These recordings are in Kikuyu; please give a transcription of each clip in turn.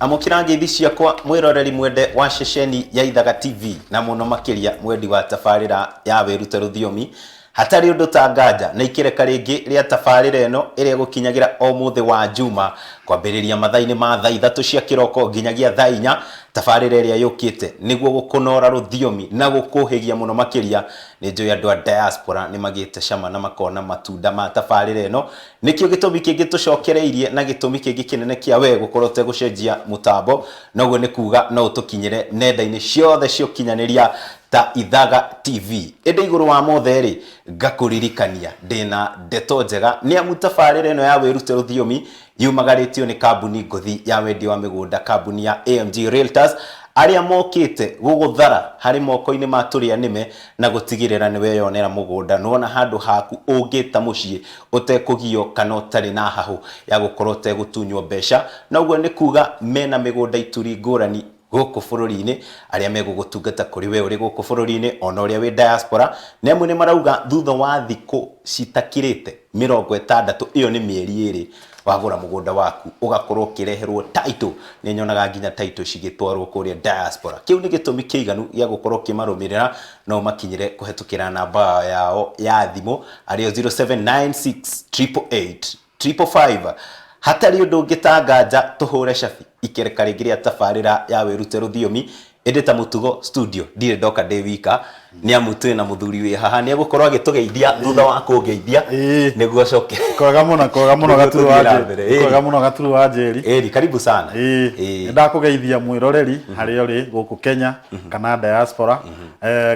Amũkĩra ngeithi ciakwa mwĩroreri mwende wa ceceni ya Ithaga TV na mũno makĩria mwendi wa tabarĩra ya Wĩrute Rũthiomi. Hatarĩ ũndũ ta nganja na ikereka rĩngĩ rĩa tabarĩra ĩno ĩrĩa ĩgũkinyagĩra o mũthĩ wa Juma kwambĩrĩria mathaa-inĩ ma thaa 3 cia kĩroko nginyagia thaa 4, tabarĩra ĩrĩa yũkĩte nĩguo gũkũnora rũthiomi na gũkũhĩgia mũno makĩria. Nĩ njũĩ andũ a diaspora nĩ magĩte cama na makona matunda ma tabarĩra ĩno. Nĩkĩo gĩtũmi kĩngĩ tũcokereirie na gĩtũmi kĩngĩ kĩnene kĩa we gũkorwo ũtegũcenjia mũtambo, noguo nĩ kuga no ũtũkinyĩre nenda-inĩ ciothe cia ũkinyanĩria ta Ithaga TV. Ĩndĩ igũrũ wa mothe-rĩ, ngakũririkania ndĩna ndeto njega nĩ amu tabarĩra ĩno ya Wĩrute Rũthiomi yumagarĩtio nĩ kambuni ngũthi ya wendia wa mĩgũnda, kambuni ya AMG Realtors, arĩa mokĩte gũgũthara harĩ moko-inĩ ma tũrĩa nĩme na gũtigĩrĩra nĩ weyonera mũgũnda nĩwona handũ haku ũngĩta mũciĩ ũtekũgio kana ũtarĩ na hahũ ya gũkorwo ũtegũtunywo mbeca, na ũguo nĩ kuga mena mĩgũnda ituri ngũrani gũkũ bũrũri-inĩ, arĩa megũgũtungata kũrĩ we ũrĩ gũkũ bũrũri-inĩ ona ũrĩa wĩ diaspora, nĩ amu nĩ marauga thutha wa thikũ citakĩrĩte 60, ĩyo nĩ mĩeri 2, wagũra mũgũnda waku ũgakorwo ũkĩreherwo title. Nĩ nyonaga nginya title cigĩtwarwo kũrĩa diaspora. Kĩu nĩ gĩtũmi kĩiganu gĩa gũkorwo ũkĩmarũmĩrĩra na ũmakinyĩre kũhetũkĩra namba yao ya thimũ arĩyo 0796 888 555. Hatarĩ ũndũ ũngĩ ta nganja tũhũre cabi ikereka rĩngĩ rĩa tabarĩra ya Wĩrute Rũthiomi. Ĩndĩ ta mũtugo studio ndirĩ ndoka ndĩ wika, nĩ amu twĩ na mũthuri wĩ haha, nĩ egũkorwo agĩtũgeithia thutha wa kũngeithia nĩguo acoke. Kwega mũno, kwega mũno Nĩguo Gaturu wa tũthiĩ na Njeri. mbere. Ĩĩ. Kwega mũno Gaturu wa Njeri. Ĩni, karibu sana. Ĩĩ. Ĩĩ. Nĩ ndakũgeithia mwĩroreri harĩa ũrĩ gũkũ Kenya kana diaspora.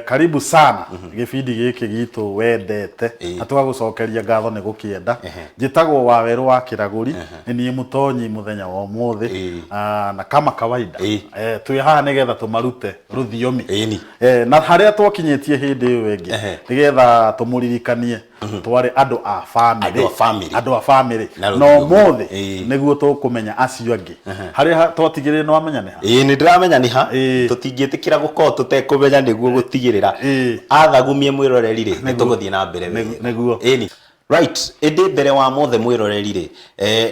Karibu sana gĩbindi gĩkĩ gitũ wendete Ĩĩ. na tũgagũcokeria ngatho nĩ gũkĩenda. Njĩtagwo Wawerũ wa Kĩragũri, nĩ niĩ mũtonyi mũthenya wa ũmũthĩ. Ĩĩ. Na kama kawaida Ĩĩ. Twĩ haha nĩgetha tũmarute rũthiomi. Ĩni. Na harĩa twakinyĩtie hĩndĩ ĩyo ĩngĩ nĩgetha tũmũririkanie twarĩ andũ a famĩlĩ. Andũ a famĩlĩ. Andũ a famĩlĩ. Na Na rũthiomi. ũmũthĩ Ĩĩ. nĩguo tũkũmenya acio angĩ. Harĩa twatigĩrĩire nĩ wamenya nĩ ha? Ĩĩ nĩ ndĩramenya nĩ ha. Ĩĩ. Tũtingĩtĩkĩra gũkorwo tũtekũmenya nĩguo gũtigĩrĩra Ĩĩ. athagumie mwĩroreri rĩ, nĩ tũgũthiĩ na mbere wega. Nĩguo. Ĩni. Right, ĩndĩ mbere wa mothe mwĩroreri rĩ,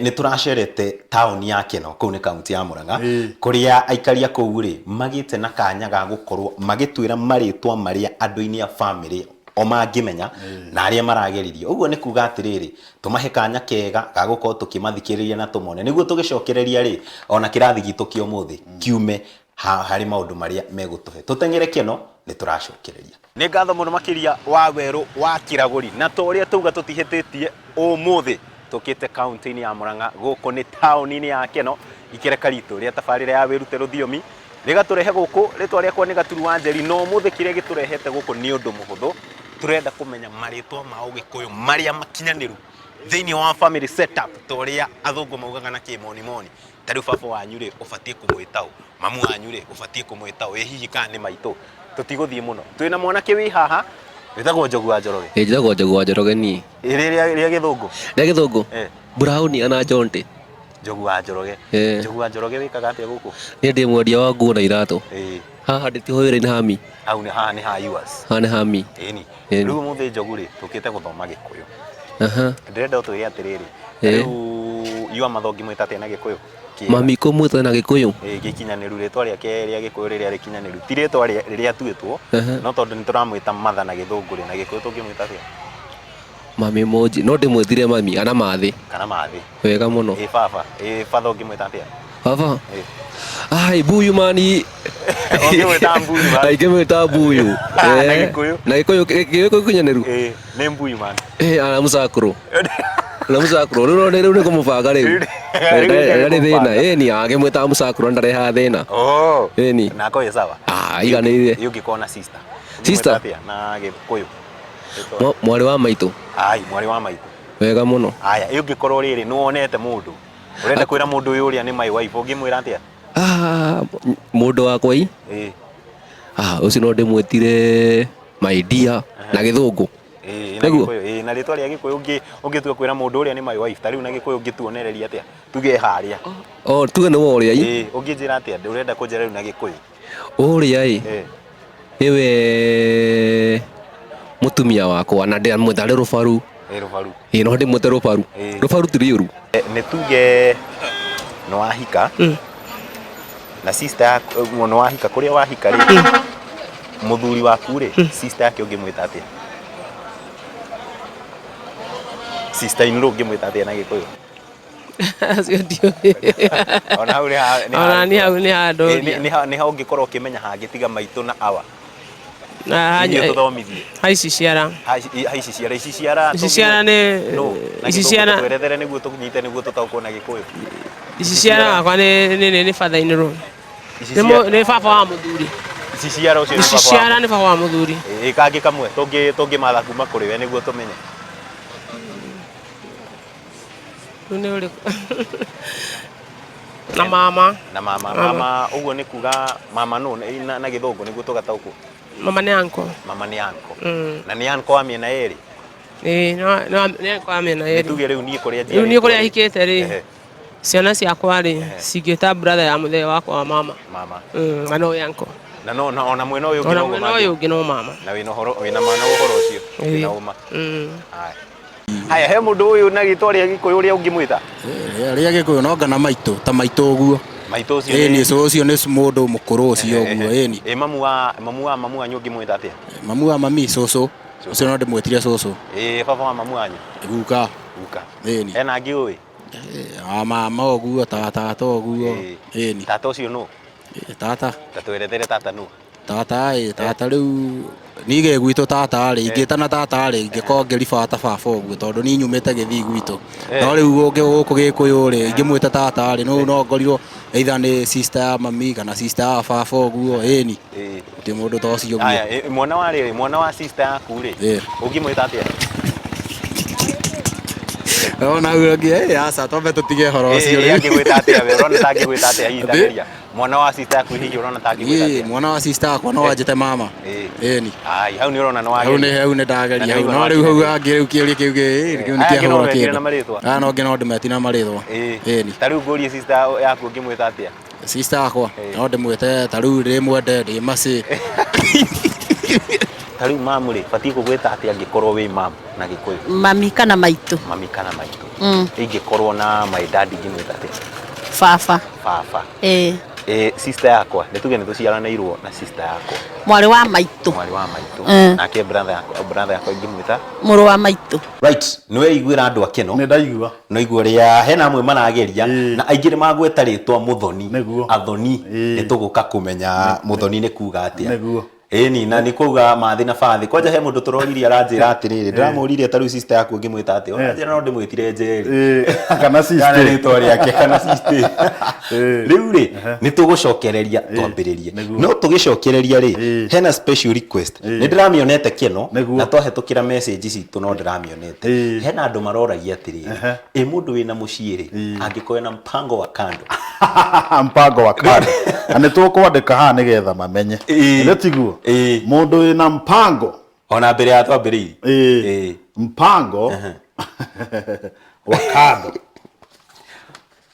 nĩ tũracerete taũni ya Keno, kũu nĩ kaunti ya Murang'a, Ĩĩ. kũrĩa aikari a kũu rĩ, magĩte na kanya ga gũkorwo magĩtwĩra marĩtwa marĩa andũ-inĩ a famĩlĩ o mangĩmenya na arĩa marageririo. Ũguo nĩ kuga atĩrĩrĩ, tũmahe kanya kega ga gũkorwo tũkĩmathikĩrĩria na tũmone, nĩguo tũgĩcokereria rĩ, ona kĩrathi gitũ kĩa ũmũthĩ kiume harĩ maũndũ marĩa megũtũhe. Tũteng'ere Keno, nĩ tũracokereria. Nĩ ngatho mũno makĩria Wawerũ wa Kĩragũri, na ta ũrĩa tauga tũtihĩtĩtie ũmũthĩ tũkĩte kaunti-inĩ ya Murang'a, gũkũ nĩ taũni-inĩ ya Keno, ikereka ritũ rĩa tabarĩra ya Wĩrute Rũthiomi rĩgatũrehe gũkũ. Rĩtwa rĩakwa nĩ Gaturu wa Njeri, na ũmũthĩ kĩrĩa gĩtũrehete gũkũ nĩ ũndũ mũhũthũ, tũrenda kũmenya marĩtwa ma Ũgĩkũyũ marĩa makinyanĩru thĩinĩ wa family setup, ta ũrĩa athũngũ maugaga na kĩmonimoni. Ta rĩu baba wanyu rĩ, ũbatiĩ kũmwĩta ũ? Mamu wanyu rĩ, ũbatiĩ kũmwĩta ũ? Ĩ hihi kana nĩ maitũ? Tũtigũthiĩ mũno. Twĩna mwanake wĩ haha, wĩtagwo Njogu wa Njoroge. Ĩ njĩtagwo Njogu wa Njoroge niĩ. Ĩ rĩrĩa rĩa gĩthũngũ? Rĩa gĩthũngũ? Eh. Brown ana Jonte. Njogu wa Njoroge. Eh. Njogu wa Njoroge wĩkaga atĩa gũkũ? Niĩ ndĩ mwendia wa nguo na iratũ. Ĩ. Haha ndĩ tiho wĩra-inĩ ha mi. Hau nĩ haha nĩ ha yours. Haha nĩ ha mi. Ĩni. Ĩni. Rĩu ũmũthĩ Njogu rĩ, tũkĩte gũthoma Gĩkũyũ. Aha. Ndĩrenda ũtwĩre atĩrĩrĩ, Ĩ. rĩu yua matho ũngĩmwĩta atĩa na Gĩkũyũ? Kĩega. Mami kũmwĩta na Gĩkũyũ? Ĩ, gĩkinyanĩru, rĩtwa rĩake rĩa Gĩkũyũ rĩrĩa rĩkinyanĩru. Ti rĩtwa rĩrĩa atuĩtwo, no tondũ nĩ tũramwĩta mother na Gĩthũngũ rĩ, na Gĩkũyũ tũngĩmwĩta atĩa? Mami mũnji, no ndĩmwĩtire mami, ana mathĩ. Kana mathĩ. Wega mũno. Ĩ baba, ĩ father ũngĩmwĩta atĩa? Baba? Ĩ. Ai, mbuyu mani. Ũngĩmwĩta mbuyu mani. Ingĩmwĩta mbuyu. Na Gĩkũyũ? Na Gĩkũyũ, Gĩkũyũ kinyanĩru? Ĩ, nĩ mbuyu mani. Ĩ, ana mũcakũrũ. Ana mũcakũrũ, rĩu rĩu nĩ kũmũbanga rĩu. Rĩu nĩ Ndarĩ thĩna, kũmũbanga. ĩni, angĩmwĩta mũcakũrũ ndarehaga thĩna. Oh. Ĩni. Nako ĩ sawa. Ah, aiganĩire. Ĩ ũngĩkorwo na sister. Sister? Ũngĩmwĩta atĩa na Gĩkũyũ? Mwarĩ wa maitũ. Ai, mwarĩ wa maitũ. Wega mũno. Aya, ĩ ũngĩkorwo rĩrĩ nĩ wonete mũndũ ũrenda kwĩra mũndũ ũyũ ũrĩa nĩ my wife, ũngĩmwĩra atĩa? Ah, mũndũ wakwa i. Ĩ. Ah, ũcio no ndĩmwĩtire my dear na Gĩthũngũ. Ĩ, na Nĩguo? Gĩkũyũ, ĩ, na rĩtwa rĩa Gĩkũyũ ũngĩtua kwĩra mũndũ ũrĩa nĩ my wife, ta rĩu na Gĩkũyũ ũngĩtuonereria atĩa? Tuge harĩa. Oh, tuge nĩ ũrĩa i. Ĩ, ũngĩnjĩra atĩa? Ũrenda kũnjĩra rĩu na Gĩkũyũ? Ũrĩa ĩ. Ĩ. Nĩwe mũtumia wakwa na ndĩramwĩta arĩ rũbaru. Ĩ rũbaru. Ĩ no ndĩmwĩte rũbaru. Ĩ. Rũbaru ti rĩũru. Nĩ tuge nĩ wahika. Na sister yaku mũno wahika kũrĩa wahika rĩ, mũthuri waku rĩ, sister yake ũngĩmwĩta atĩa? Sister in law ũngĩmwĩta atĩa na Gĩkũyũ? Acio ndiũĩ. Ona hau nĩ ha- nĩ Ona niĩ ha- hau nĩ Ĩ, handũria. nĩ ha ũngĩkorwo ũkĩmenya hangĩ tiga maitũ na awa. Na Inyuĩ tũthomithie. ha ici ciara. Ha ici ciara, ici ciara. Ici ciara nĩ No, na ici gĩthũngũ ciara twerethere nĩguo tũnyite nĩguo tũtaũkwo na Gĩkũyũ. Ici ciara wakwa nĩ father in law. Ici Nĩ ciara nĩ baba wa mũthuri. Ici ciara ũcio nĩ Ici baba wa ciara nĩ baba wa mũthuri. Ĩ kangĩ kamwe tũngĩmatha kuma kũrĩ we nĩguo tũmenye. Rĩu nĩ ũrĩkũ? Na mama. Na mama, mama ũguo nĩ kuga mama nũ na gĩthũngũ nĩguo tũgataũkwo. Mama nĩ uncle. Mama nĩ uncle. Na nĩ uncle wa mĩena yerĩ. Ĩĩ, nĩ uncle wa mĩena Nĩ yerĩ. tuge rĩu niĩ kũrĩa Rĩu niĩ kũrĩa njiarĩtwo rĩ. hikĩte rĩ, ciana ciakwa rĩ, cingĩta brother ya mũthee wakwa wa mama. Mama. Na no we uncle. Na no na ona mwena ũyũ ũngĩ Ona noguo mwena ũyũ mangĩ. ũngĩ no mama. Na wĩna ũhoro wĩna ma na ũhoro ũcio. Wĩna ũma. Haya. Haya, he mũndũ ũyũ na rĩtwa rĩa Gĩkũyũ ũrĩa ũngĩmwĩta? Rĩa Gĩkũyũ no ngana maitũ ta maitũ ũguo. Maitũ ũcio Ĩni nĩ ũcio nĩ mũndũ mũkũrũ ũcio ũguo ĩni. Ĩ mamu wa mamu wanyu ũngĩmwĩta atĩa? Mamu wa mami cũcũ ũcio no ndĩmwĩtire cũcũ. Ĩ baba wa mamu wanyu? Guka. Guka. Ĩni. Hena angĩ ũĩ? Wa mama ũguo tata ũguo ĩni. Tata ũcio nũ? Tata. Ta twerethere tata nũ? Tata ĩ tata rĩu niĩ gwitũ tata rĩ ingĩtana tata rĩ ingĩkorwo ngĩribata baba ũguo tondũ niĩ nyumĩte Gĩthii gwitũ. No rĩu gũkũ Gĩkũyũ rĩ ingĩmwĩta tata rĩ no ngorirwo either nĩ sister ya mami kana sister ya baba ũguo ĩni. Gũtirĩ mũndũ ta ũcio ũguo. Haya, mwana wa rĩrĩ, mwana wa sister yaku rĩ, ũngĩmwĩta atĩa? Ona hau ũngĩ, aca twambe tũtige ũhoro ũcio rĩu. Angĩgwĩta atĩa we? Ũrona ta angĩgwĩta atĩa hihi tageria? Mwana wa sister yaku hihi ũrona ta angĩgwĩta atĩa? Mwana wa sister yakwa no anjĩte mama. Ĩni. Ai, hau nĩ ũrona nĩ wageria. Hau nĩ ndageria hau. No rĩu hau angĩ rĩu kĩũria kĩu kĩu nĩ kĩahũra kĩndũ. Aya no ngĩ no ndĩmetie na marĩtwa. Ĩni. Ta rĩu ngũrie sister yaku ũngĩmwĩta atĩa? Sister yakwa no ndĩmwĩte ta rĩu ndĩmwende ndĩ macĩ. Ta rĩu mamu rĩ, batiĩ gũgwĩta atĩa angĩkorwo wĩ mamu na Gĩkũyũ? Mami kana maitũ. Mami kana maitũ. Ingĩkorwo na my dad ingĩmwĩta atĩa? Baba. Baba. Ĩĩ. Sister yakwa, nĩ tuge nĩ tũciaranĩirwo na sister yakwa. Mwarĩ wa maitũ. Mwarĩ wa maitũ. Nake brother yakwa ingĩmwĩta? Mũrũ wa maitũ. Right, nĩ weiguĩra andũ akeno. Nĩ ndaigua. No igua ũrĩa hena amwe marageria na aingĩ nĩ magweta rĩtwa Muthoni. Athoni. Nĩ tũgũka kũmenya Muthoni nĩ kuga atĩa. Nĩguo. Ĩni na nĩ kuga mathĩ na bathĩ. Kwanja he mũndũ tũroririe aranjĩra atĩrĩrĩ, ndĩramũririe ta rĩu sister yaku ũngĩmwĩta atĩa? Ũranjĩra no ndĩmwĩtire Njeri. Kana sister. Kana rĩtwa rĩake kana sister. Rĩu rĩ, nĩ tũgũcokereria twambĩrĩrie. No tũgĩcokereria rĩ, hena special request. Nĩ ndĩramĩonete kĩno na twahĩtũkĩra message citũ no ndĩramĩonete. Hena andũ maroragia atĩrĩrĩ, ĩ mũndũ wĩna mũciĩ rĩ, angĩkorwo ena mpango wa kando. Mpango wa kando. Na nĩ tũkwandĩka haha nĩgetha mamenye. Nĩ tiguo? Mũndũ wĩna mpango. Ona mbere ya twambĩrĩirie. Mpango wa kando.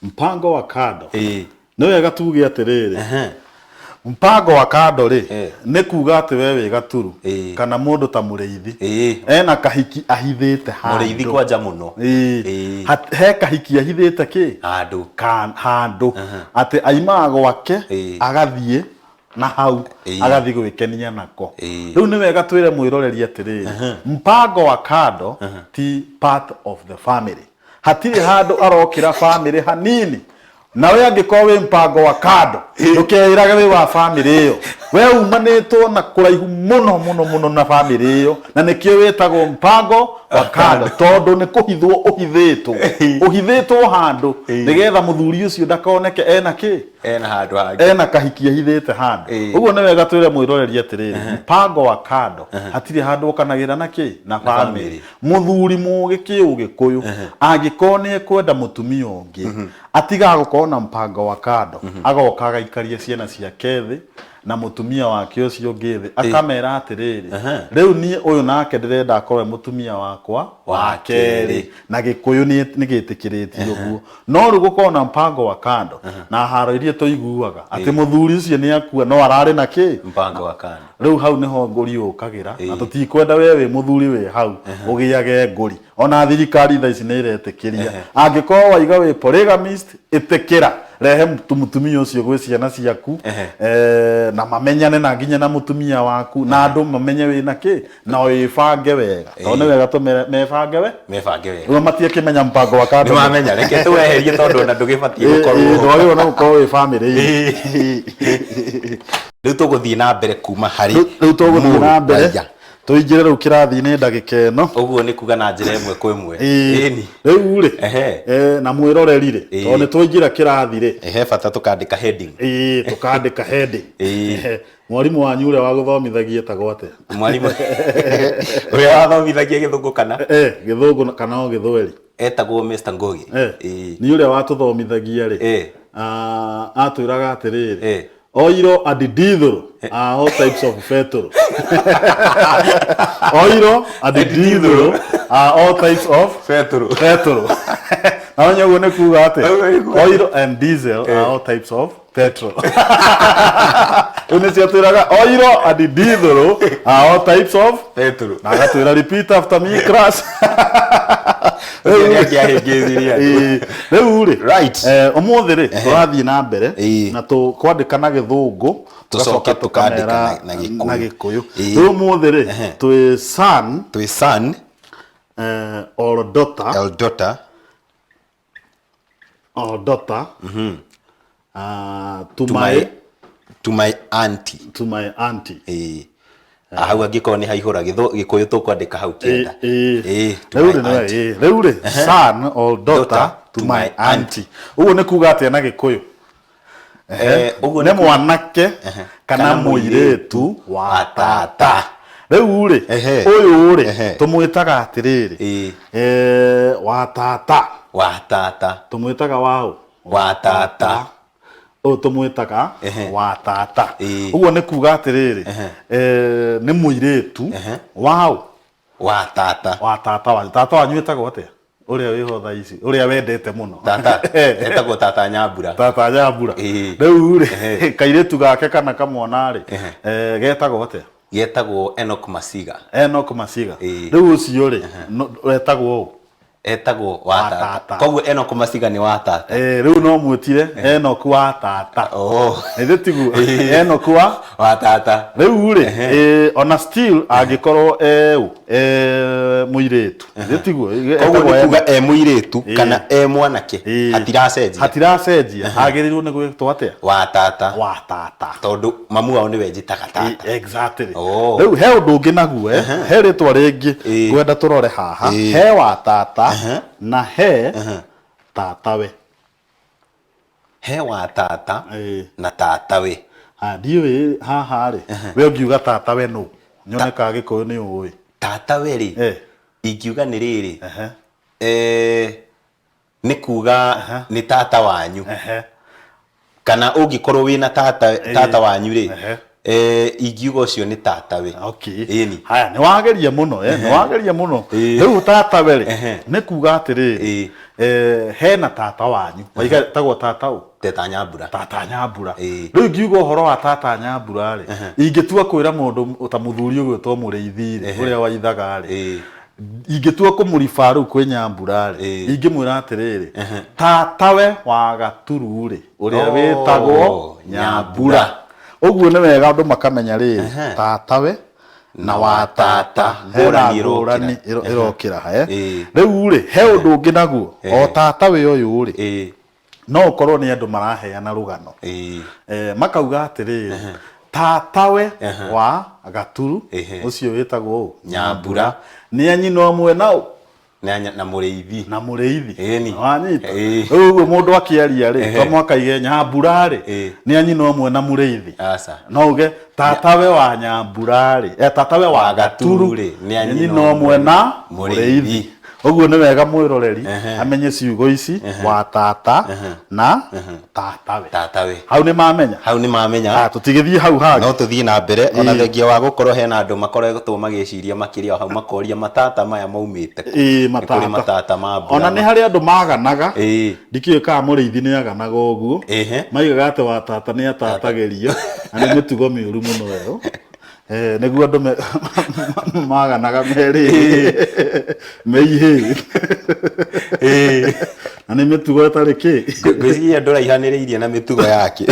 Mpango wa kando. Nĩ wega tuge atĩrĩrĩ, mpango wa kando rĩ, nĩ kuga atĩ we wĩ gaturu kana mũndũ ta mũrĩithi ena kahiki ahithĩte handũ. Mũrĩithi kwanja mũno. He kahiki ahithĩte kĩ? Handũ. Handũ. Atĩ aimaga gwake agathiĩ na hau agathiĩ gwĩkenia nako. Rĩu nĩ wega twĩre mwĩroreri atĩrĩrĩ, mpango wa kando ti part of the family. Hatirĩ handũ arokĩra family hanini. Nawe angĩkorwo wĩ mpango wa kando ndũkeĩrage wĩ wa family ĩyo, we umanĩtwo na kũraihu mũno mũno mũno na family ĩyo, na nĩkĩo wĩtagwo mpango wa kando, tondũ nĩ kũhithwo ũhithĩtwo ũhithĩtwo handũ nĩgetha mũthuri ũcio ndakoneke ena kĩ, Ena handũ hangĩ, ena kahiki ahithĩte handũ. Ũguo nĩ wega twĩre mwĩroreri atĩrĩrĩ, mpango wa kando hatirĩ handũ ũkanagĩra na kĩ, na family. Mũthuri mũgĩ kĩũgĩkũyũ angĩkorwo nĩ ekwenda mũtumia ũngĩ, atigaga gũkorwo na mpango wa kando, agoka agaikaria ciana ciake thĩ na mũtumia wake ũcio ũngĩ thĩ, akamera atĩrĩrĩ, rĩu niĩ ũyũ nake ndĩrenda akorwo e mũtumia wakwa wa kerĩ, na Gĩkũyũ nĩ gĩtĩkĩrĩtio ũguo. No rĩu gũkorwo na mpango wa kando na haro iria tũiguaga atĩ mũthuri ũcio nĩ akua no ararĩ na kĩ, mpango wa kando, rĩu hau nĩho ngũri ũkagĩra, na tũtikwenda we wĩ mũthuri wĩ hau ũgĩage ngũri. Ona thirikari thaa ici nĩ ĩretĩkĩria, angĩkorwo waiga wĩ polygamist, ĩtĩkĩra Rehe mũtumia ũcio gwĩ ciana ciaku, na mamenyane na nginya na mũtumia waku, na andũ mamenye wĩna kĩ, na wĩbange wega, tondũ nĩ wega tũmere mebange we Mebange wega. Rĩu matiakĩmenya mpango wa kando. Nĩ wamenya, reke tũweherie tondũ ona ndũgĩbatiĩ gũkorwo ho. Ndwagĩrĩirwo nĩ gũkorwo wĩ bamĩrĩ-inĩ. Rĩu tũgũthiĩ na mbere kuma harĩ Rĩu tũgũthiĩ na mbere mũrũ wa tũingĩre rĩu kĩrathi-inĩ ndagĩka ĩno. Ũguo nĩ kuga na njĩra ĩmwe kwa ĩmwe. Ĩni. Rĩu rĩ, na mwĩroreri rĩ, tondũ nĩ twaingĩra kĩrathi rĩ, He bata tũkandĩka heading. Ĩĩ, tũkandĩka heading. Mwarimũ wanyu ũrĩa wagũthomithagia etagwo atĩa? Mwarimũ ũrĩa wathomithagia Gĩthũngũ kana? Gĩthũngũ kana o Gĩthweri. Etagwo Mr. Ngugi. Nĩ ũrĩa watũthomithagia rĩ, atwĩraga atĩrĩrĩ, oil and diesel are all types of petrol. Oil and diesel are all types of petrol. Petrol. Na wenye ũguo nĩ kuga atĩ oil and diesel are all types of petrol. Rĩu nĩcio atwĩraga oil and diesel are all types of petrol. Na agatwĩra repeat after me, class. Ũcio nĩ angĩahĩngĩcirie andũ. Rĩu rĩ, ũmũthĩ rĩ, tũrathiĩ na mbere na tũkwandĩka na Gĩthũngũ, Tũcoke tũgacoka tũkandĩka tũkamera na Gĩkũyũ. na Gĩkũyũ. Rĩu ũmũthĩ rĩ, twĩ son, twĩ son, or daughter, or daughter, or daughter, to my to my auntie, to my auntie. Hau angĩkorwo nĩ haihũra Gĩkũyũ tũkwandĩka hau kĩenda. To Rĩu my rĩ, auntie. rĩu rĩ, son or daughter to my auntie. Ũguo nĩ kuga atĩa na Gĩkũyũ? Ũguo nĩ mwanake kana mũirĩtu wa tata. Rĩu rĩ, ũyũ rĩ, tũmwĩtaga atĩrĩrĩ, wa tata. Wa tata. Tũmwĩtaga waũ? Wa tata. Ũyũ tũmwĩtaga wa tata. Ũguo nĩ kuga atĩrĩrĩ, nĩ mũirĩtu waũ? Wa tata. Wa tata wanyu. Tata wanyu wĩtagwo atĩa? Ũrĩa wĩho thaa ici, ũrĩa wendete mũno. Tata, etagwo Tata Nyambura. Tata Nyambura. Rĩu rĩ, kairĩtu gake kana kamwana rĩ, getagwo atĩa? Getagwo Enoch Masiga. Enoch Masiga. Rĩu ũcio rĩ, wetagwo ũ? Etagwo wa tata. Koguo Enoch Masiga nĩ wa tata. Rĩu no mwĩtire Enoch wa tata. Ĩthĩ tiguo? Enoch wa tata. Rĩu rĩ, ona still angĩkorwo ũ, mũirĩtu. Ĩthĩ tiguo? Koguo nĩ kuga e mũirĩtu kana e mwanake, hatiracenjia. Hatiracenjia. Agĩrĩirwo nĩ gwĩtwo atĩa? Wa tata. Wa tata. Tondũ mamu wao nĩwe njĩtaga tata. Exactly. Rĩu he ũndũ ũngĩ naguo, he rĩtwa rĩngĩ ngwenda tũrore haha. He wa tata na he tatawe. He wa tata na tatawe. Ndiũĩ haha rĩ, we ũngiuga tatawe nũ? Nyone ka Gĩkũyũ nĩ ũĩ. Tatawe rĩ, ingiuga nĩ rĩrĩ, nĩ kuga nĩ tata wanyu. Kana ũngĩkorwo wĩna tata wanyu rĩ, ingiuga ũcio nĩ tatawe. Ĩni. Haya, nĩ wageria mũno, nĩ wageria mũno. Rĩu tatawe rĩ, nĩ kuga atĩrĩrĩ, hena tata wanyu. Waiga etagwo tata ũ? Tata Nyambura. Tata Nyambura. Rĩu ingiuga ũhoro wa tata Nyambura rĩ, ingĩtua kwĩra mũndũ ta mũthuri ũgwĩtwo mũrĩithi rĩ, ũrĩa waithaga rĩ, ingĩtua kũmũriba rĩu kwĩ Nyambura rĩ, ingĩmwĩra atĩrĩrĩ, tatawe wa Gaturu rĩ, ũrĩa wĩtagwo Nyambura. Ũguo nĩ wega andũ makamenya rĩrĩ, tatawe na wa tata hena ngũrani ĩrokĩra. Rĩu rĩ, he ũndũ ũngĩ naguo, o tatawe ũyũ rĩ, no ũkorwo nĩ andũ maraheana rũgano. Makauga atĩrĩrĩ, tatawe wa Gaturu ũcio wĩtagwo ũ? Nyambura. Nĩ a nyina ũmwe na ũ? Na mũrĩithi. Na mũrĩithi. Wanyita? Rĩu ũguo mũndũ akĩaria rĩ, to mũhaka aige Nyambura rĩ, nĩ a nyina ũmwe na mũrĩithi. No uge tatawe wa Nyambura rĩ, tatawe wa Gaturu rĩ, nĩ a nyina ũmwe na mũrĩithi. Ũguo nĩ wega mwĩroreri amenye ciugo ici, wa tata na tatawe. Tatawe. Hau nĩ mamenya. Hau nĩ mamenya. Tũtigĩthiĩ hau hangĩ. No tũthiĩ na mbere ona thengia wa gũkorwo hena andũ makoretwo magĩciria makĩria hau makoria matata maya maumĩte kũ. Nĩ kũrĩ matata ma mbura. Ona nĩ harĩ andũ maganaga. Ndikĩũĩ kana mũrĩithi nĩ aganaga ũguo. Maigaga atĩ wa tata nĩ atatagĩrio. Na nĩ mĩtugo mĩũru mũno ĩyo. Nĩguo andũ maganaga merĩ meihĩ. Na nĩ mĩtugo ĩtarĩ kĩ. Ngwĩciria ndũraihanĩrĩirie na mĩtugo yake.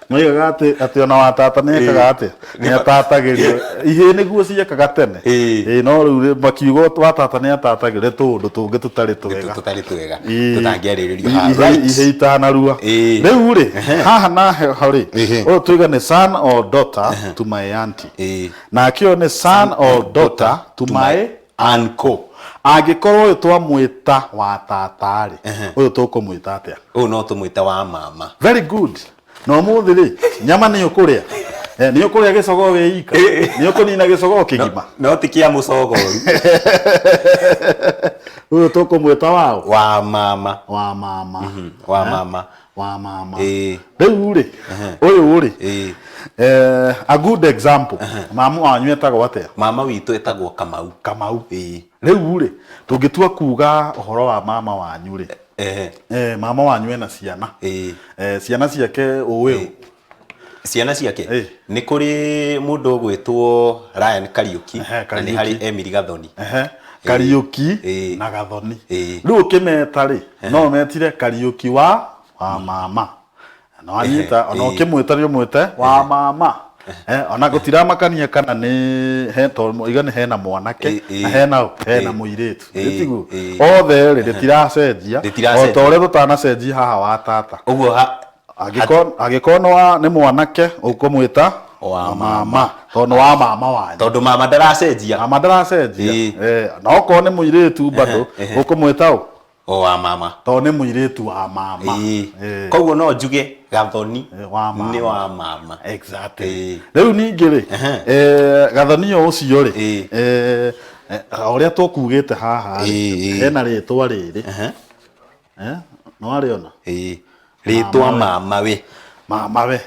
Moigaga atĩ atĩ ona wa tata nĩ ekaga atĩa, nĩ atatagĩrio. Ihĩĩ nĩguo ciekaga tene. Ĩĩ, no rĩu makiuga wa tata nĩ atatagĩrio nĩ tũũndũ tũngĩ tũtarĩ twega. Tũtarĩ twega. Ĩĩ. Tũtangĩarĩrĩrio haha. Right. Ihe itanarua. Rĩu rĩ, haha na ho rĩ, ũyũ tuiga nĩ son or daughter to my auntie. Nake ũyũ nĩ son or daughter to my uncle. Angĩkorwo ũyũ twamwĩta wa tata rĩ, ũyũ tũkũmwĩta atĩa? Ũyũ no tũmwĩte wa mama. Very good. Na ũmũthĩ rĩ, nyama nĩ ũkũrĩa? Nĩ ũkũrĩa gĩcogoo wĩ ika? Nĩ ũkũnina gĩcogoo kĩgima? No ti kĩa mũcogoru. Ũyũ tũkũmwĩta waũ? Wa mama. Wa mama. Wa mama. Wa mama. Rĩu rĩ, ũyũ rĩ, a good example, mama wanyu etagwo atĩa? Mama witũ etagwo Kamau. Kamau. Rĩu rĩ, tũngĩtua kuga ũhoro wa mama wanyu rĩ, mama wanyu ena ciana. Ciana ciake ũĩ ũ? Ciana ciake nĩ kũrĩ mũndũ ũgwĩtwo Ryan Kariuki na nĩ harĩ Emily Gathoni. Kariuki na Gathoni. Rĩu ũkĩmeta rĩ, no ũmetire Kariuki wa mama. Na wanyita, ona ũkĩmwĩta nĩ ũmwĩte wa mama. Ona gũtiramakania kana nĩ he, tondũ iga nĩ hena mwanake na hena hena mũirĩtu. Tiguo? Othe rĩ, rĩtiracenjia. O ta ũrĩa tũtanacenjia haha wa tata. Ũguo Angĩkorwo nĩ mwanake ũkũmwĩta wa mama, tondũ nĩ wa mama wanyu. Tondũ mama ndaracenjia. Mama ndaracenjia. Na okorwo nĩ mũirĩtu bado ũkũmwĩta ũ? O wa mama. Tondũ nĩ mũirĩtu wa mama. Koguo no njuge Gathoni nĩ wa mama. Exactly. Rĩu ningĩ rĩ, Gathoni o ũcio rĩ, ũrĩa tũkugĩte haha rĩ, hena rĩtwa rĩrĩ. Nĩ warĩona? Rĩtwa mama we. Mama we.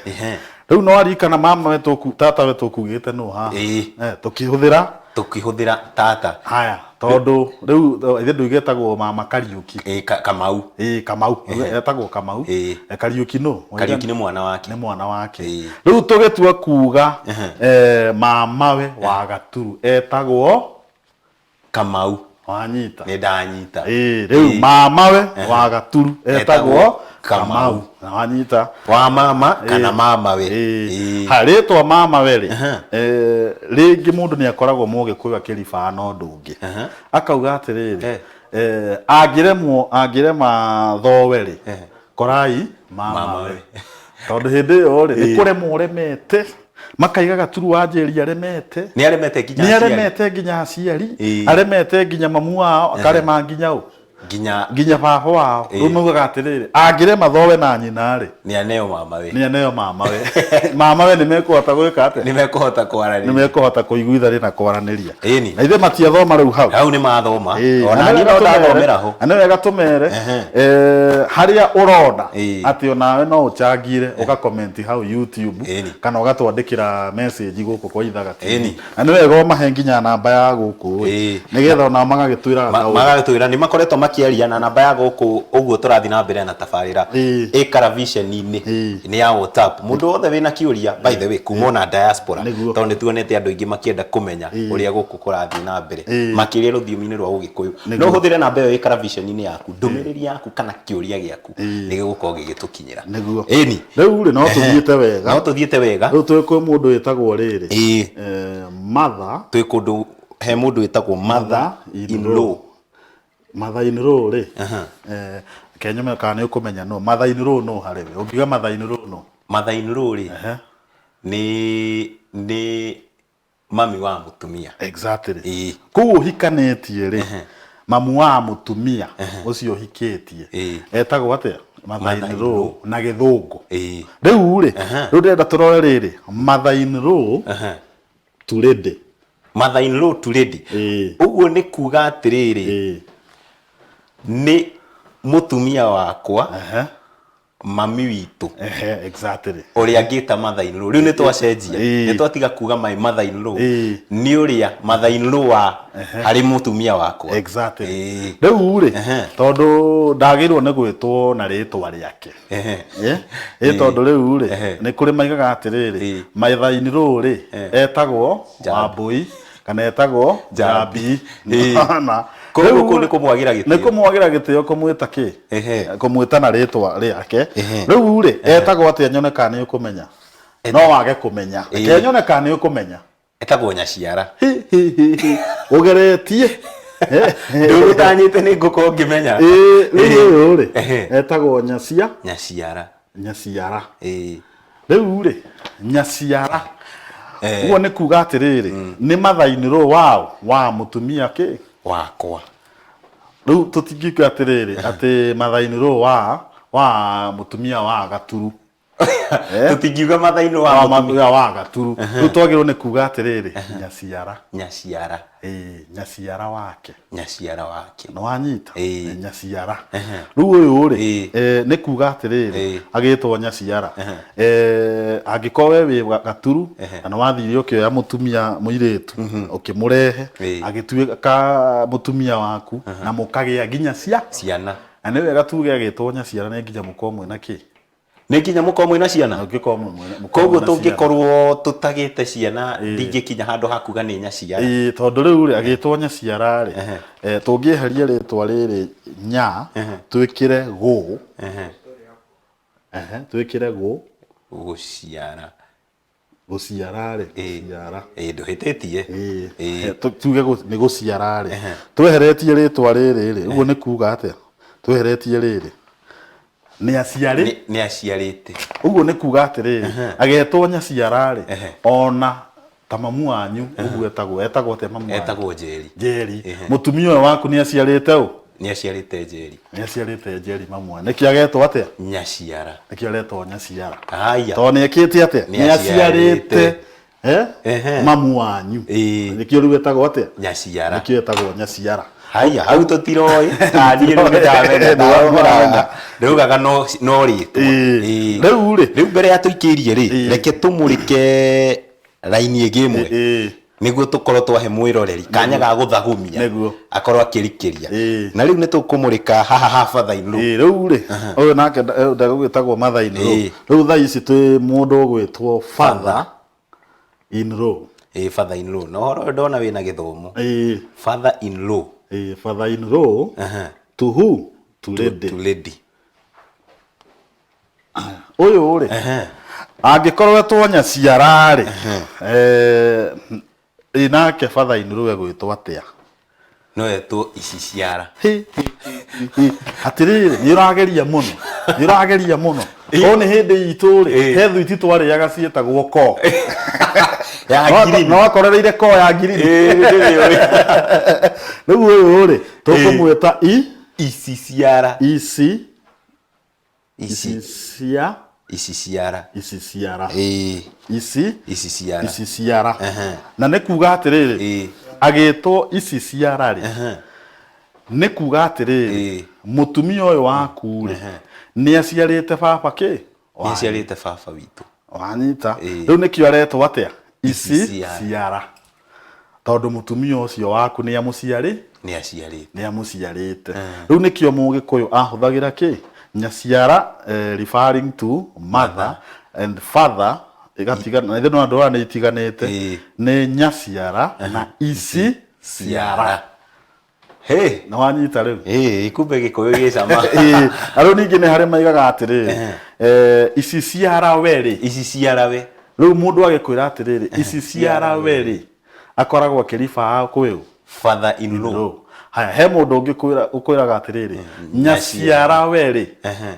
Rĩu no aririkana mama we tata we tũkugĩte nũ haha? Tũkĩhũthĩra? Tũkĩhũthĩra tata. Haya, tondũ rĩu ithe ndũigetagwo mama Kariuki. Kamau. Kamau. Etagwo Kamau. Kariuki nũ? Kariuki nĩ mwana wake. Nĩ mwana wake. Rĩu tũgĩtua kuga mama we wa Gaturu etagwo Kamau. Wanyita. Nĩ ndanyita. Rĩu mama we wa Gaturu etagwo Kamau. Na wanyita. Wa mama kana mama we. Ha, rĩtwa mama we rĩ, rĩngĩ mũndũ nĩ akoragwo mũgĩkũyũ akĩribaa na ũndũ ũngĩ. Akauga atĩrĩrĩ, angĩremwo angĩrema thowe rĩ, korai mama we. Tondũ hĩndĩ ĩyo rĩ, nĩ kũremwo ũremete. Makaiga Gaturu wa Njeri aremete. Nĩ aremete nginya aciari. Nĩ aremete nginya aciari, aremete nginya mamu wao, akarema nginya ũ? Nginya baba wao. Rĩu maugaga atĩrĩrĩ, angĩrema thowe na nyina rĩ, nĩ aneo mama we. Nĩ aneo mama we. Mama we nĩ mekũhota gwĩka atĩa? Nĩ mekũhota kwaranĩria. Nĩ mekũhota kũiguithania na kwaranĩria. Na ithe matiathoma rĩu hau. Hau nĩ mathoma. Ona niĩ no ndathomera ho. Na nĩ wega tũmere harĩa ũrona atĩ onawe no ũchangire ũga comment hau YouTube kana ũgatwandĩkĩra message gũkũ kwa Ithaga TV. Na nĩ wega ũmahe nginya namba ya gũkũ ĩ, nĩgetha onao magagĩtwĩra kaũndũ. Magagĩtwĩra nĩ makoretwo makĩaria na namba ya gũkũ ũguo tũrathiĩ na mbere na tabarĩra ĩ karaviceni-inĩ nĩ ya WhatsApp. Mũndũ wothe wĩna kĩũria, by the way, kuma ona diaspora, tondũ nĩ tuonete andũ aingĩ makĩenda kũmenya ũrĩa gũkũ kũrathiĩ na mbere makĩria rũthiomi-inĩ rwa Ũgĩkũyũ. No ũhũthĩre namba ĩyo ĩ karaviceni-inĩ yaku, ndũmĩrĩri yaku kana kĩũria gĩaku nĩ gĩgũkorwo gĩgĩtũkinyĩra. Ĩni. Rĩu rĩ, no tũthiĩte wega. No tũthiĩte wega. Rĩu twĩ kwĩ mũndũ wĩtagwo rĩrĩ. Mother. Twĩ kũndũ he mũndũ wĩtagwo mother in law. Mother in law rĩ, kenyume kana nĩ ũkũmenya nũ. Mother in law nũ harĩ we? Ũngiuga mother in law nũ? Mother in law rĩ, nĩ mami wa mũtumia. Exactly. Kũu ũhikanĩtie rĩ, mamu wa mũtumia ũcio ũhikĩtie etagwo atĩa? Mother in law na gĩthũngũ. Rĩu rĩ, rĩu ndĩrenda tũrore rĩrĩ, mother in law to lady. Mother in law to lady. Ũguo nĩ kuga atĩrĩrĩ, nĩ mũtumia wakwa, mami witũ. Exactly. Ũrĩa ngĩta mother in law. Rĩu nĩ twacenjia. Nĩ twatiga kuga my mother in law. Nĩ ũrĩa mother in law wa harĩ mũtumia wakwa. Exactly. Rĩu rĩ, tondũ ndagĩrĩirwo nĩ gwĩtwo na rĩtwa rĩake. Tondũ rĩu rĩ, nĩ kũrĩ maigaga atĩrĩrĩ, mother in law rĩ, etagwo Wambũi kana etagwo Njambi. Na Koguo Rĩu- kũu nĩ kũmwagĩra nĩ gĩtĩo. kũmwagĩra gĩtĩo kũmwĩta kĩ Ehe. kũmwĩta na rĩtwa rĩake Ehe. rĩu rĩ etagwo atĩa nyone kana nĩ ũkũmenya no wage kũmenya Ĩĩ. reke nyone kana nĩ ũkũmenya Etagwo nyaciara. Hi, hi, hi, hi. ũgeretie Ndũgũtanyĩte nĩ ngũkorwo ngĩmenya. Ĩĩ, rĩu ũyũ rĩ Ehe. etagwo nyacia Nyaciara. nyaciara Ĩĩ. rĩu rĩ nyaciara Eh. ũguo nĩ kuga atĩrĩrĩ nĩ mathainĩrwo wao wa mũtumia kĩ Wakwa. rĩu tũtingiuga atĩrĩrĩ atĩ mathainĩrwo wa wa mũtumia wa gaturu Eh? Tũtingiuga mathainĩ wa wa mũtumia. mũtumia wa gaturu rĩu twagĩrĩirwo nĩ kuga atĩrĩrĩ nyaciara Nyaciara. ĩĩ nyaciara wake Nyaciara wake. nĩ wanyita Ĩĩ. nyaciara rĩu ũyũ rĩ Ĩĩ. eh, nĩ kuga atĩrĩrĩ Ĩĩ. agĩtwo nyaciara Eh, angĩkorwo we wĩ gaturu na nĩ wathire ũkĩoya mũtumia mũirĩtu ũkĩmũrehe Ĩĩ. agĩtuĩka mũtumia waku na mũkagĩa nginya cia Ciana. na nĩ wega tuge agĩtwo nyaciara nĩ nginya mũkorwo mwĩna kĩ Nĩ nginya mũkorwo mwĩna ciana. Ũngĩkorwo mwĩna- mũkorwo Koguo mwĩna ciana. tũngĩkorwo tũtagĩte ciana ndingĩkinya handũ ha kuga nĩ nyaciara. Ĩĩ, tondũ rĩu rĩ agĩtwo nyaciara rĩ eh, tũngĩeheria rĩtwa rĩrĩ nya twĩkĩre gũ Ehe. Ehe, twĩkĩre gũ Gũciara. gũciara rĩ Ĩĩ. gũciara Ĩĩ ndũhĩtĩtie. Ĩĩ. Ĩĩ. Eh, tuge nĩ gũciara rĩ tweheretie rĩtwa rĩrĩ rĩ ũguo nĩ kuga atĩa tweheretie rĩrĩ nĩ aciarĩ Nĩ aciarĩte. ũguo nĩ kuga atĩrĩrĩ agetwo nyaciara rĩ Ehe. ona ta mamu wanyu ũguo etagwo etagwo atĩa mamu wanyu Etagwo Njeri. Njeri Ehe. mũtumia ũyũ waku nĩ aciarĩte ũ Nĩ aciarĩte Njeri. nĩ aciarĩte Njeri mamu wanyu nĩkĩo agetwo atĩa Nyaciara. nĩkĩo aretwo nyaciara Haya. tondũ nĩ ekĩte atĩa Nĩ nĩ aciarĩte eh, Ehe. mamu wanyu Ĩĩ. nĩkĩo rĩu etagwo atĩa Nyaciara. nĩkĩo etagwo nyaciara Haya, hau tũtiroĩ. Niĩ rĩu nĩndamenya, Nĩwamenya. Ndaugaga no no rĩtwa. Ĩĩ. Ĩĩ. Rĩu rĩ. Rĩu mbere ya tũikĩirie rĩ, Ĩĩ. reke tũmũrĩke raini ĩngĩ ĩmwe. Ĩĩ. Nĩguo tũkorwo twahe mwĩroreri kanya ga gũthagumia Nĩguo. akorwo akĩrikĩria Ĩĩ. na rĩu nĩ tũkũmũrĩka haha ha father in law. Ĩĩ, rĩu rĩ ũyũ nake ndagũgĩtagwo mother in law Ĩĩ. rĩu thaa ici twĩ mũndũ ũgwĩtwo father in law Ĩĩ, father in law na ũhoro ũyũ ndona wĩna gĩthomo Ĩĩ, father in law ĩĩ, father in law to who to lady to lady ũyũ rĩ angĩkorwo etwo nyaciara rĩ eh, ĩ nake father in law egwĩtwo atĩa no etwo ici ciara Hi, hi, hi, hi. Atĩrĩrĩ nĩ ũrageria mũno nĩ ũrageria mũno o nĩ hĩndĩ itũ rĩ Ĩĩ. he thuiti twarĩaga ciĩtagwo ko ya No- ngirini no akorereire ko ya ngirini Ĩĩ, nĩndĩmĩũĩ. rĩu ũyũ rĩ tũkũmwĩta i ici ciara ici ici ici cia ici ciara ici ciara ĩĩ ici ici ciara ici ciara Ehe. na nĩ kuga atĩrĩrĩ Ĩĩ. agĩtwo ici ciara rĩ nĩ kuga atĩrĩrĩ Ĩĩ. mũtumia ũyũ waku rĩ nĩ aciarĩte baba kĩ nĩ aciarĩte baba witũ wanyita Ĩĩ. rĩu nĩkĩo aretwo atĩa Ici ici ciara. ciara tondũ mũtumia ũcio waku nĩ amũciarĩ nĩ aciarĩte nĩ amũciarĩte rĩu nĩkĩo mũgĩkũyũ ahũthagĩra kĩ nyaciara eh, referring to mother and father ĩgatigana ithe no andũ aya nĩ itiganĩte Ĩĩ. nĩ nyaciara na ici ciara Hey. nĩ wanyita rĩu Ĩĩ, kumbe gĩkũyũ gĩ cama Ĩĩ, na rĩu ningĩ nĩ harĩ maigaga atĩrĩrĩ eh, ici ciara we rĩ ici ciara we rĩu mũndũ agĩkwĩra atĩrĩrĩ ici ciara we rĩ akoragwo akĩribaa kwĩ ũ father in law Law. Haya, he mũndũ ũngĩ ũkwĩraga atĩrĩrĩ nyaciara we rĩ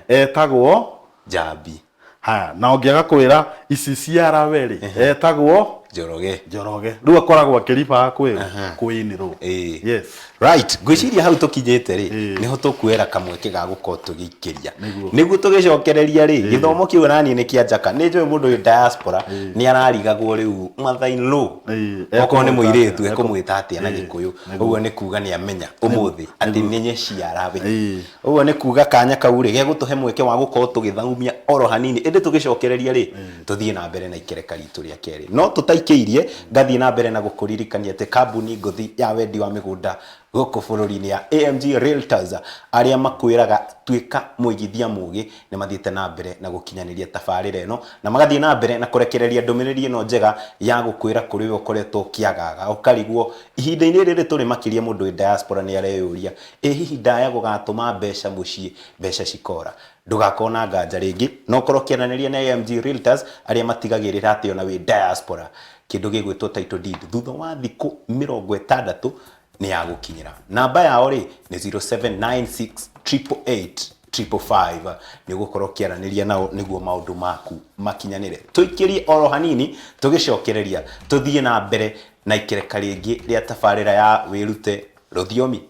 etagwo njambi haya na ũngĩ agakwĩra ici ciara we rĩ etagwo njoroge njoroge rĩu akoragwo akĩribaa kwĩ kwĩ-inĩrwo Ĩĩ. yes right ngwĩciria hau tũkinyĩte rĩ Ĩĩ. nĩho tũkuoera kamweke ga gũkorwo tũgĩikĩria Nĩguo. nĩguo tũgĩcokereria rĩ gĩthomo kĩu naniĩ nĩ kĩa njaka nĩ njũĩ mũndũ wĩ diaspora nĩ ararigagwo rĩu mother in law Ĩĩ, okorwo nĩ ekũmwĩta mũirĩtu atĩa? ekũmwĩta atĩa na Ĩĩ, gĩkũyũ nĩguo. ũguo nĩ kuga nĩ amenya ũmũthĩ atĩ nĩ nyaciarawe Ĩĩ. ũguo nĩ kuga kanya kau rĩ gegũtũhe mweke wa gũkorwo tũgĩthagumia oro hanini ĩndĩ tũgĩcokereria rĩ tũthiĩ na mbere na ikereka ritũ rĩa kerĩ no tũtaikĩirie ngathiĩ na mbere na gũkũririkania atĩ kambuni ngũthi ya wendi wa mĩgũnda Gũkũ bũrũri-inĩ ya AMG Realtors arĩa makwĩraga tuĩka mũigithia mũgĩ nĩ mathiĩte na mbere na gũkinyanĩria tabarĩra ĩno na magathiĩ na mbere na kũrekereria ndũmĩrĩri ĩno njega ya gũkwĩra kũrĩ we ũkoretwo ũkĩagaga ũkarigwo ihinda-inĩ rĩrĩ tũrĩ makĩria mũndũ wĩ diaspora nĩ areyũria ĩ hihi ndaya gũgatũma mbeca mũciĩ mbeca cikora. Ndũgakorwo na nganja rĩngĩ no ũkorwo ũkĩaranĩria na AMG Realtors arĩa matigagĩrĩra atĩ ona wĩ diaspora kĩndũ gĩgwĩtwo title deed thutha wa thikũ 60 nĩ ya gũkinyĩra. Namba yao rĩ nĩ 0796 888 555. Nĩ ũgũkorwo ũkĩaranĩria nao nĩguo maũndũ maku makinyanĩre. Tũikĩrie oro hanini tũgĩcokereria tũthiĩ na mbere na ikereka rĩngĩ rĩa tabarĩra ya wĩrute rũthiomi.